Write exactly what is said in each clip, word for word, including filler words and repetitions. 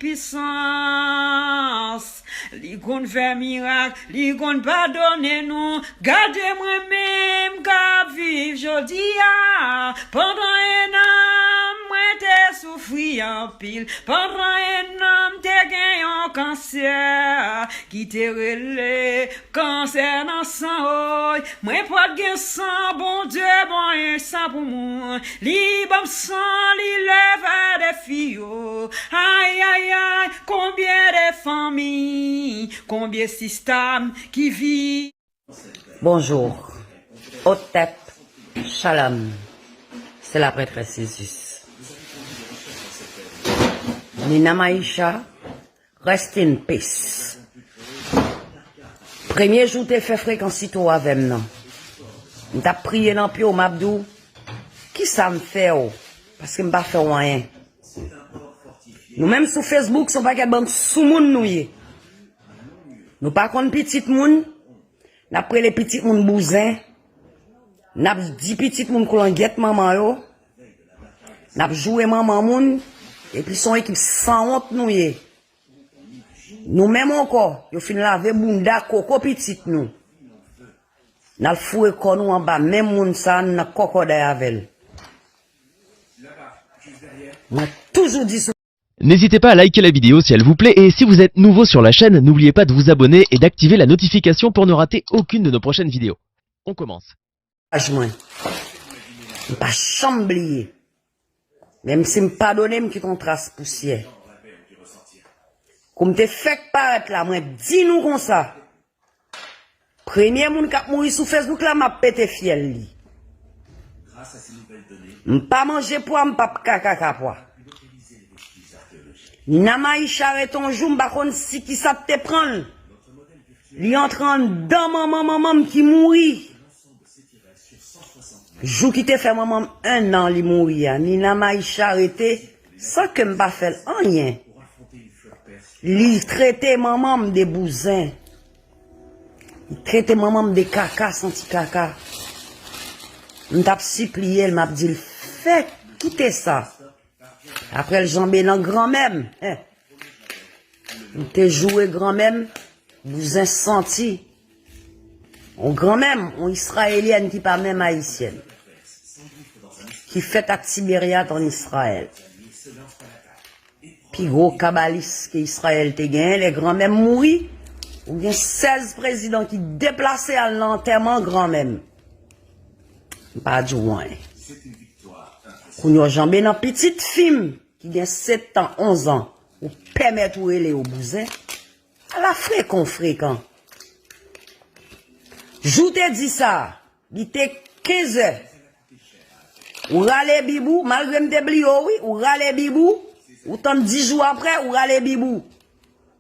pisans. Li konn fè mirak, li konn padone nou. Gade mwen menm k ap viv jodi a. Pandan en an, mwen te soufri anpil. Pandan en an, m te gen yon kansè ki te rele kansè nan san, oy. Mwen pa t gen san, Bondye ban yon san pou mwen. Li ban m san, li leve defi yo. Ay, ay, ay, konbyen de fanmi, konbyen sistèm ki vi. Bonjour. Hotep, shalom. C'est la prêtresse Isis. Nina Maisha, rest in peace. Premye jou w te fè frekan sito avè m nan, m t ap priye nan pye w, m ap di w, kisa m fè w? Paske m pa fè w anyen. Nou menm sou Facebook, se yon pakèt bann soumoun nou ye. Nou pa konn pitit moun, n ap rele pitit moun bouzen, n ap di pitit moun koulangyèt manman yo, n ap joure manman moun, epi se yon ekip sanwont nou ye. Nou menm ankò, yo fin lave bounda koko pitit nou. N al foure kò nou anba men moun sa, n nan kòkòday avè l. Mwen toujou di sou N'hésitez pas à liker la vidéo si elle vous plaît et si vous êtes nouveau sur la chaîne, n'oubliez pas de vous abonner et d'activer la notification pour ne rater aucune de nos prochaines vidéos. On commence. Aj mwen. M pa janm bliye. Menm si m padone, m kite yon tras pousyè. Kou m te fèk parèt la, mwen di nou konsa. Premye moun k ap mouri sou Facebook la, m ap pete fyèl li. M pa manje pwa, m p ap ka kaka pwa. Nina Maisha rete yon jou, m pa konn si kisa t te pran l. Li antre anndan manman manman m ki mouri. Jou ki te fè manman m en an li mouri a, Nina Maisha rete san ke m pa fè l anyen. Li trete manman m de bouzen. Li trete manman m de kaka, santi kaka. M t ap sipliye l, m ap di l, fè kite sa. Apre l janbe nan granmè m. Hen. M te joure granmè m, bouzen santi. On granmè m, on Izrayelyèn ki pa menm Ayisyèn. Ki fèt ak Tiberiat an Izrayèl. Pi gwo kabalis ke Izrayèl te genyen, lè granmè m mouri, ou gen sèz prezidan ki deplase al nan antèman granmè m. M pa di w anyen. Kounye a w janbe nan pitit fi m ki gen sèt an, onz an, ou pèmèt ou rele yo bouzen. Ala frekan w frekan. Jou te di sa, li te kenz è. Ou rale bib ou, malgre m te bliye w wi, ou rale bib ou, ou tann dis jou apre, ou rale bib ou.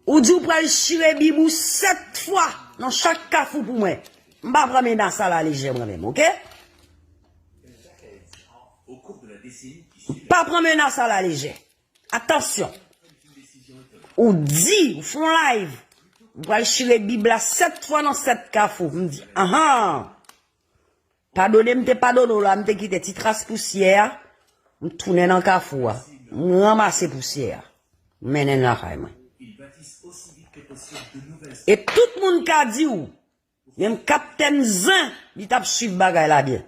Ou di w pral chire bib ou sèt fwa nan chak kafou pou mwen. M pa pran menas sa la lejè mwen menm, oke? Pa pran menas sa la lejè. Atansyon. Ou di, ou fè yon live, ou pral chire bib la sèt fwa nan sèt kafou. M di, anhan. Padone m te padone w la, m te kite ti tras pousyè a, m tounen nan kafou a. M ranmase pousyè a. M mennen l lakay mwen. E tout moun ka di w, menm Kaptèn Zen, li t ap swiv bagay la byen.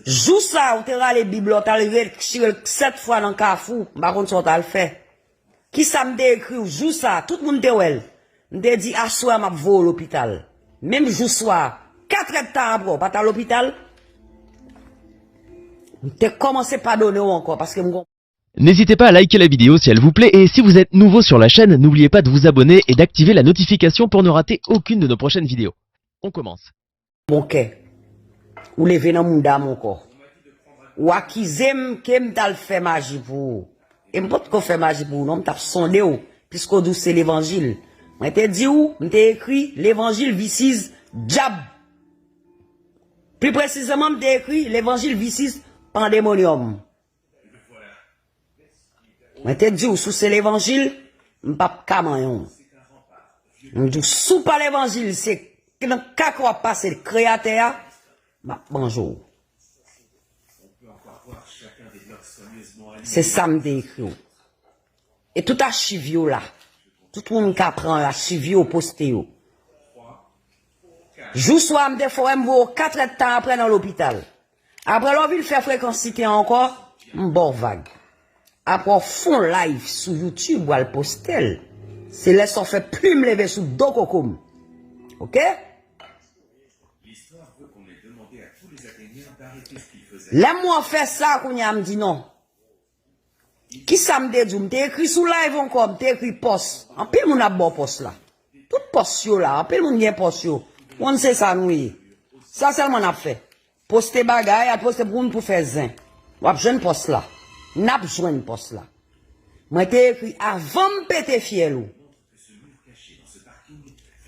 Jou sa a, ou te rale bib la, ou t al retire l sèt fwa nan kafou, m pa konn sa w t al fè. Kisa m te ekri w jou sa a, tout moun te wè l. M te di, aswè a m ap voye w lopital. Menm jou swa a, katrè tan apre, w pa t al lopital. M te kòmanse padone w ankò, paske m gon- N'hésitez pas à liker la vidéo si elle vous plaît et si vous êtes nouveau sur la chaîne, n'oubliez pas de vous abonner et d'activer la notification pour ne rater aucune de nos prochaines vidéos. On commence. Bon kè. Ou leve nan mouda m ankò. Ou akize m ke m t al fè maji pou ou. E m potko fè maji pou ou non, m t ap sonde w, piske w di w se levanjil. Mwen te di w, m te ekri levanjil viciz dyab. Pli presizeman, m te ekri levanjil viciz pandemonium. Mwen te di w, si w se levanjil, m p ap ka manyen w. M di w, si w pa levanjil, se nan kaka w ap pase kreyatè a, m ap manje w. Se sa m te ekri w. E tout achiv yo la. Tout moun ka pran achiv yo, poste yo. Jou swa m te fè w, m voye w kat èdtan apre nan lopital. Apre lè w vin fè frekansite ankò, m ba w vag. Apre w fè yon live sou YouTube, w al poste l. Se lè sa w fè plim leve sou do koko m. Oke? Lè m wè w fè sa, kounye a m di non. Kisa m te di w? M te ekri sou live ankò, m te ekri pòs. Anpil moun ap ba w pòs la. Tout pòs yo la, anpil moun gen pòs yo. Moun se sa nou ye. Sa sèlman n ap fè. Poste bagay, al poste pou moun pou fè zen. W ap jwenn pòs la. N ap jwenn pòs la. Mwen te ekri avan m pete fyèl ou.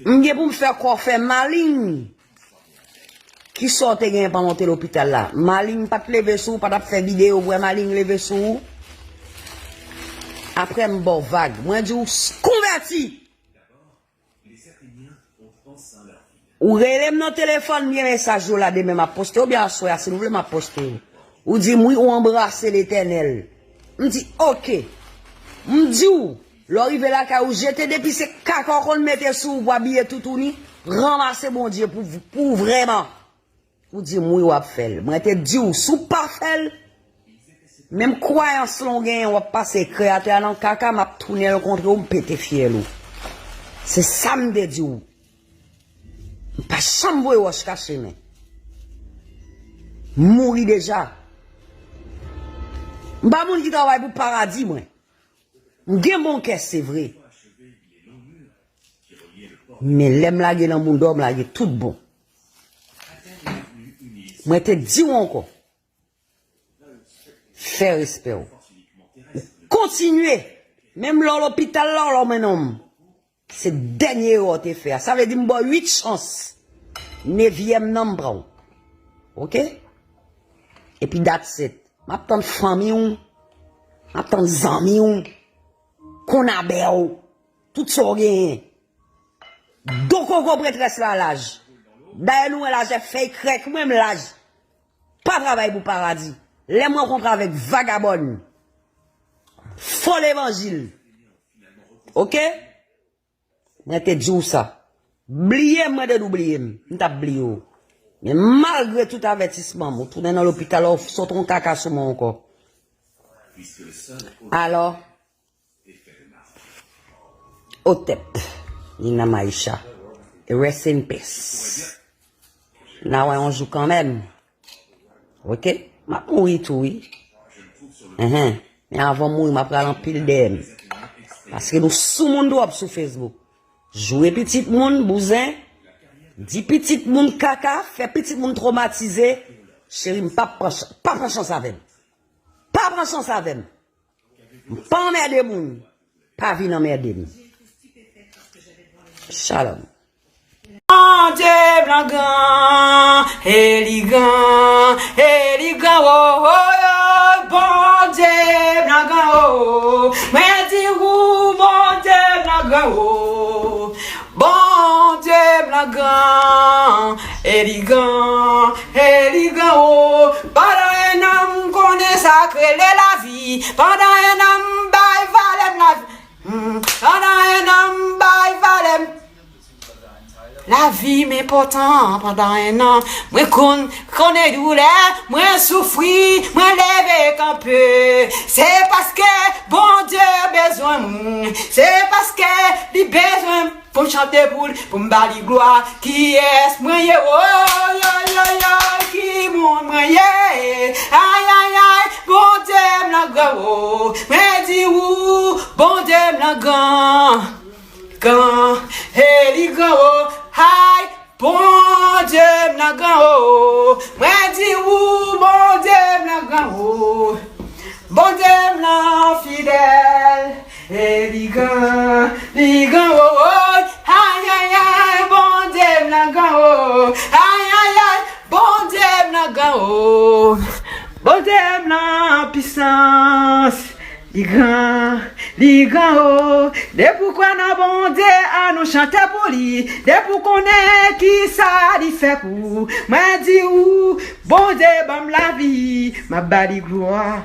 M gen pou m fè kò fè malin. Kisa w te genyen pandan w te lopital la? Malin pa t leve sou ou, pa t ap fè videyo pou wè malin leve sou ou? Apre m ba w vag. Mwen di w s- konvèti. Ou rele m nan telefòn, m gen mesaj yo la, demen m ap poste, oubyen aswè a, si nou vle m ap poste yo. Ou di m wi, ou anbrase Letènèl. M di, oke. M di w, lè w rive lakay ou, jete depi se kaka w konn mete sou ou pou abiye toutouni, ranmase Bondye pou, pou ou vrèman. Ou di m wi, w ap fè l. Mwen te di w, si w pa fè l, menm kwayans lan w genyen, w ap pase Kreyatè a nan kaka, m ap tounen l kontre w, m pete fyèl ou. Se sa m te di w. M pa janm voye wòch kache men. M mouri deja. M pa moun ki travay pou paradi, mwen. M gen bon kè, se vre. Men lè m lage nan bouda w, m lage tout bon. Mwen te di w ankò. Fè respè w. Ou kontinye. Menm lè w lopital la, w lòmen nonm. Se dènye erè w te fè a. Sa vle di m ba w uit chans. Nevyèm nan m pran w. Oke? Epi that's it. M ap tann fanmi w. M ap tann zanmi w. Konabè w. Tout sa w genyen. Do koko prètrès la laj. Dayè nou wè laj fèy krèk mwen m laj. Pa travay pou paradi. Lè m rankontre avèk vagabòn. Fo levanjil. Oke? Mwen te di w sa. Bliye m, mwen te di w bliye m. M t ap bliye w. Men malgre tout avètisman m, ou tounen nan lopital la, ou sot yon kaka sou mwen ankò. Alò, Otèp, Nina Maisha. Rest in peace. N a wè yon jou kanmenm. Oke? M ap mouri tou, wi. Enhen. Men avan m mouri, m ap pral anpil dèyè m. Paske nou sou moun twòp sou Facebook. Joure pitit moun, bouzen. Di pitit moun kaka, fè pitit moun twomatize. Cheri, m p ap pran chans, pa pran chans avè m. Pa pran chans avè m. M pa anmède moun. Pa vin anmède m. Shalom. Bondye blan gran, e li gran, e li gran, o, o, o, Bondye blan gran, o. Mwen di ou, Bondye blan gran, o. Bondye blan gran, e li gran, e li gran, o. Pandan en an m konnen sa k rele lavi. Pandan en an m bay valè m lavi. Hmm, pandan en an m bay valè m. Lavi m enpòtan pandan en an. Mwen konn, konnen doulè, mwen soufri, mwen leve kanpe. Se paske Bondye bezwen m. Se paske li bezwen m pou m chante pou l, pou m ba li glwa. Kiyès mwen ye? Woy, woy, woy, woy, ki moun mwen ye? Ay, ay, ay, Bondye m lan gran, o. Mwen di ou, Bondye m lan gran. Gran, e li gran, o. Ay, Bondye m lan gran, o. Mwen di ou, Bondye m lan gran, o. Bondye m lan fidèl, e li gran, li gran, o, o. Ay, ay, ay, Bondye m lan gran, o. Ay, ay, ay, Bondye m lan gran, o. Bondye m lan pisans. Li gran, li gran, o. Depi w kwè nan Bondye, an nou chante pou li. Depi w konnen kisa li fè pou ou, mwen di ou, Bondye ban m lavi, m ap ba li glwa.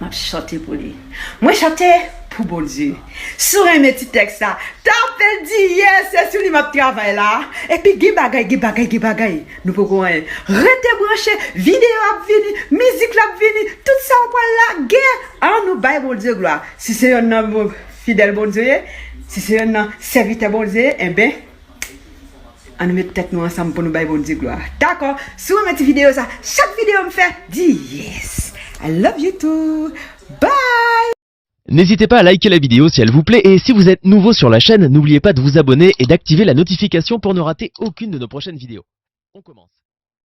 M ap chante pou li. Mwen chante, pou Bondye. Si w renmen ti tèks la, tape l, di yes, se sou li m ap travay la. Epi gen bagay, gen bagay, gen bagay. Nou poko anyen. Rete branche, videyo ap vini, mizik la ap vini, tout sa w pral lage. An nou bay Bondye glwa. Si se yonn nan fidèl Bondye ye, si se yonn nan sèvitè Bondye ye, enben, an nou met tèt nou ansanm pou nou bay Bondye glwa. Dakò? Si w renmen ti videyo sa, chak videyo m fè, di yes. I love you too. Bye! N'hésitez pas à liker la vidéo si elle vous plaît et si vous êtes nouveau sur la chaîne, n'oubliez pas de vous abonner et d'activer la notification pour ne rater aucune de nos prochaines vidéos. On commence.